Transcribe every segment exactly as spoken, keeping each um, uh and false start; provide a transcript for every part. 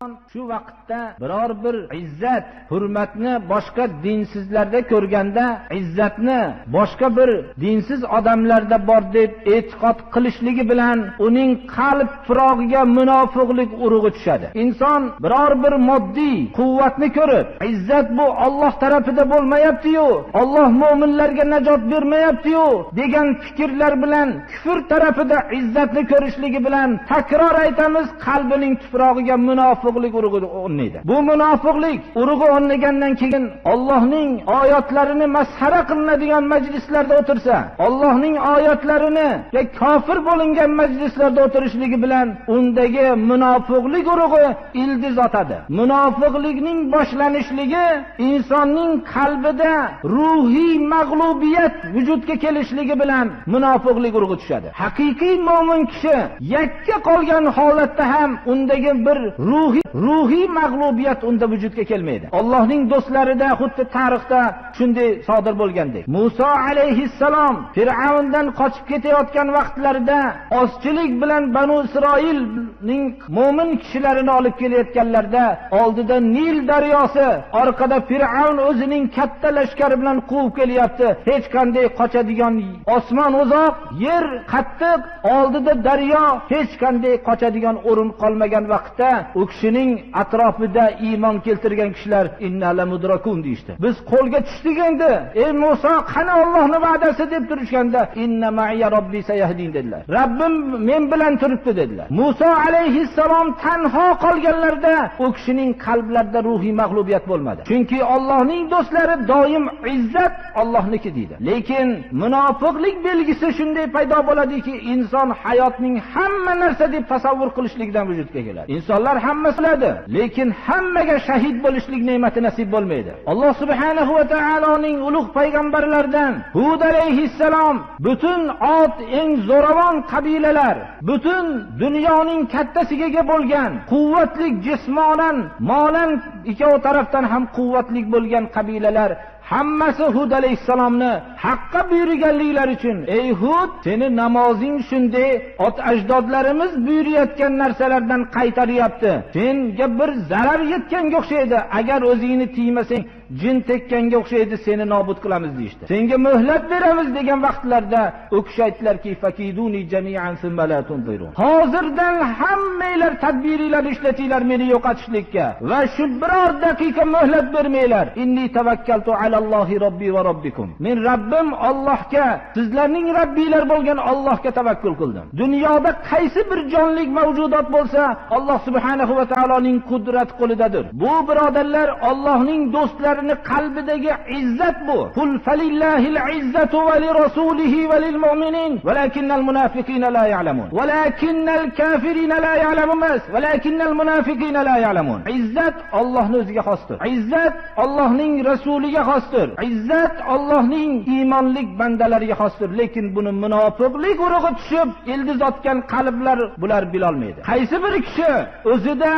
شۇ ۋاقىتتا بىرەر بىر ئىززەت، ھۆرمەتنى باشقا دىنسىزلەردە كۆرگەندە، ئىززەتنى باشقا بىر دىنسىز ئادەملەردە بار دەپ ئېتىقاد قىلىشلىكى بىلەن ئۇنىڭ قەلب پىراغىگە مۇناپىقلىق ئۇرۇغى چۈشىدۇ. ئىنسان بىرەر بىر ماددىي قۇۋۋەتنى كۆرۈپ، ئىززەت بۇ ئاللاھ تەرىپىدە بولماياپتىيۇ، ئاللاھ مۆمىنلەرگە ناجات بەرمەياپتىيۇ دېگەن پىكىرلەر بىلەن كۈفر تەرىپىدە ئىززەتنى كۆرۈشلىكى بىلەن، تەكرار ئېيتىمىز، قەلبىنىڭ تۇپراغىغا مۇناپىقلىق ئۇرۇغى ئورنىيدۇ. بۇ مۇناپىقلىق ئۇرۇغى ئورنىغاندىن كېيىن، ئاللاھنىڭ ئايەتلىرىنى مەسخىرە قىلىنىدىغان مەجلىسلەردە ئولتۇرسا، ئاللاھنىڭ ئايەتلىرىنى كاپىر بولۇنغان مەجلىسلەردە ئولتۇرۇشلىكى بىلەن، ئۇندىكى مۇناپىقلىق ئۇرۇغى ئىلدىز ئاتىدۇ. مۇناپىقلىقنىڭ باشلىنىشلىكى ئىنساننىڭ قەلبىدە روھىي مەغلۇبىيەت ۋۇجۇدقا كېلىشلىكى بىلەن مۇناپىقلىق ئۇرۇغى چۈشىدۇ. ھەقىقىي مۆمىن كىشى يەككە قالغان ھالەتتە ھەم ئۇندىكى بىر روھىي، روھىي مەغلۇبىيەت ئۇندا ۋۇجۇدقا كەلمەيدۇ. ئاللاھنىڭ دوستلىرىدا خۇددى تارىختا شۇنداق سادىر بولغاندەك. مۇسا ئەلەيھىسسالام فىرئەۋندىن قاچىپ كېتىۋاتقان ۋاقىتلاردا ئازچىلىق بىلەن بەنۇ ئىسرائىلنىڭ مۆمىن كىشىلەرنى ئېلىپ كېلىۋاتقانلاردا، ئالدىدا نىل دەرياسى، ئارقىدا فىرئەۋن ئۆزىنىڭ كاتتا لەشكىرى بىلەن قۇۋۇپ كېلىۋاتىدۇ. ھېچقانداق قاچىدىغان، ئاسمان ئۇزاق، يەر قاتتىق، ئالدىدا دەريا، ھېچقانداق قاچىدىغان ئورۇن قالمىغان ۋاقىتتا، ئۇ كىشىنىڭ ئەتراپىدا ئىمان كەلتۈرگەن كىشىلەر «ئىننا لەمۇدرەكۇن» دېيىشتى. «بىز قولغا چۈشتۇق ئەمدى، ئەي مۇسا، قانا ئاللاھنىڭ ۋەدىسى» دەپ تۇرۇشقاندا، «ئىننە مەئىيە رەببى سەيەھدىن» دېدىلەر. «رەببىم مەن بىلەن تۇرۇپتۇ» دېدىلەر. مۇسا ئەلەيھىسسالام تەنھا قالغانلاردا ئۇ كىشىنىڭ قەلبلىرىدە روھىي مەغلۇبىيەت بولمىدى. چۈنكى ئاللاھنىڭ دوستلىرى دائىم «ئىززەت ئاللاھنىڭكى» دەيدۇ. لېكىن مۇناپىقلىق بەلگىسى شۇنداق پەيدا بولىدۇكى، ئىنسان ھاياتنىڭ ھەممە نەرسە دەپ تەسەۋۋۇر قىلىشلىكىدىن ۋۇجۇدقا كېلىدۇ. ئىنسانلار ھەممىسى ئۆلىدۇ، لېكىن ھەممىگە شەھىد بولۇشلۇق نېمىتى نېسىپ بولمايدۇ. ئاللاھ سۇبھانەھۇ ۋە تائالانىڭ ئۇلۇغ پەيغەمبەرلەردىن ھۇد ئەلەيھىسسالام پۈتۈن ئات، ئەڭ زوراۋان قەبىلىلەر، پۈتۈن دۇنيانىڭ كاتتىسىگە ئىگە بولغان، قۇۋۋەتلىك جىسمانەن، مالەن ئىككىلا تەرەپتىن ھەم قۇۋۋەتلىك بولغان قەبىلىلەر ھەممىسى ھۇد ئەلەيھىسسالامنى ھەققە بۇيرۇغانلىقلىرى ئۈچۈن، «ئەي ھۇد، سېنى نامازىڭ شۇنداق ئات-ئەجدادلىرىمىز بۇيرۇۋاتقان نەرسىلەردىن قايتۇرۇۋاتىدۇ. سەنگە بىر زەرەر يەتكەنگە ئوخشايدۇ. ئەگەر ئۆزۈڭنى تىيمىسەڭ، جىن تەگكەنگە ئوخشايدۇ، سېنى نابۇت قىلىمىز» دېيىشتى. «سەنگە مۆھلەت بېرىمىز» دېگەن ۋاقىتلاردا ئۇ كىشى ئېيتتىلەركى، «فەكىدۇنى جەمىئەن سۇممە لا تۇنزىرۇن». ھازىردىن ھەممەيلەر تەدبىرىڭلارنى ئىشلىتىڭلار مېنى يوقىتىشلىككە ۋە شۇ بىرەر دەقىقە مۆھلەت بەرمەيلەر. «ئىننى تەۋەككەلتۇ ئەلەللاھى رەببى ۋە رەببىكۇم». مەن رەببىم ئاللاھقا، سىزلەرنىڭ رەببىڭلار بولغان ئاللاھقا تەۋەككۈل قىلدىم. دۇنيادا قايسى بىر جانلىق مەۋجۇدات بولسا، ئاللاھ سۇبھانەھۇ ۋە تائالانىڭ قۇدرەت قولىدادۇر. بۇ، بۇرادەرلەر، ئاللاھنىڭ دوستلىرىنى قەلبىدىكى ئىززەت بۇ. «قۇل فەلىللاھىل ئىززەتۇ ۋە لىرەسۇلىھى ۋە لىلمۇئمىنىن ۋەلەكىننەل مۇنافىقىنە لا يەلەمۇن». «ۋەلەكىننەل كافىرىنە لا يەلەمۇن» ئەمەس، «ۋەلەكىننەل مۇنافىقىنە لا يەلەمۇن». ئىززەت ئاللاھنىڭ ئۆزىگە خاستۇر. ئىززەت ئاللاھنىڭ رەسۇلىگە خاستۇر. ئىززەت ئاللاھنىڭ ئىمانلىق بەندىلىرىگە خاستۇر. لېكىن بۇنى مۇناپىقلىق ئۇرۇغى چۈشۈپ، ئىلدىز ئاتقان قەلبلەر بۇلار بىلەلمەيدۇ. قايسى بىر كىشى ئۆزىدە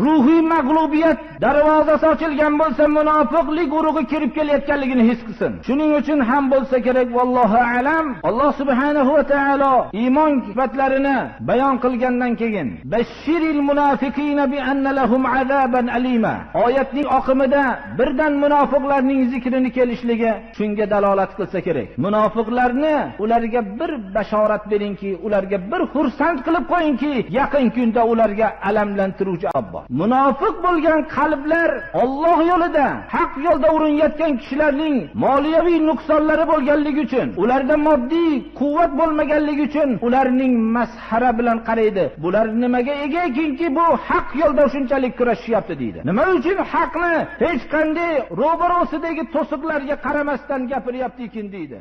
روھىي مەغلۇبىيەت دەرۋازىسى ئاچىلغان بولسا، مۇناپىقلىق ئۇرۇغى كىرىپ كېلىۋاتقانلىقىنى ھېس قىلسۇن. شۇنىڭ ئۈچۈن ھەم بولسا كېرەك، ۋاللاھۇ ئەلەم، ئاللاھ سۇبھانەھۇ ۋە تائالا ئىمان سۈپەتلىرىنى بايان قىلغاندىن كېيىن، «بەششىرىل مۇنافىقىنە بىئەننە لەھۇم ئازابەن ئەلىمە» ئايەتنىڭ ئاقىمىدا بىردەم مۇناپىقلارنىڭ زىكرىنى كېلىشلىكى شۇنىڭغا دالالەت قىلسا كېرەك. مۇناپىقلارنى، ئۇلارغا بىر بەشارەت بېرىڭكى، ئۇلارغا بىر خۇرسەن قىلىپ قويۇڭكى، يېقىن كۈندە ئۇلارغا ئەلەملەندۈرگۈچى ئازاب بار. مۇناپىق بولغان قەلبلەر ئاللاھ يولىدا، ھەق يولدا ئۇرۇنۇۋاتقان كىشىلەرنىڭ مالىيەۋى نۇقسانلىرى بولغانلىقى ئۈچۈن، ئۇلاردا ماددىي قۇۋۋەت بولمىغانلىقى ئۈچۈن، ئۇلارنىڭ مەسخىرە بىلەن قارايدۇ. بۇلار نېمىگە ئىگە ئىكەنكى، بۇ ھەق يولدا شۇنچىلىك كۈرەشىۋاتىدۇ دەيدۇ. نېمە ئۈچۈن ھەقنى ھېچقانداق روبىروسىدىكى توسۇقلارغا قارىماستىن گەپىرىۋاتىدىكىن دەيدۇ.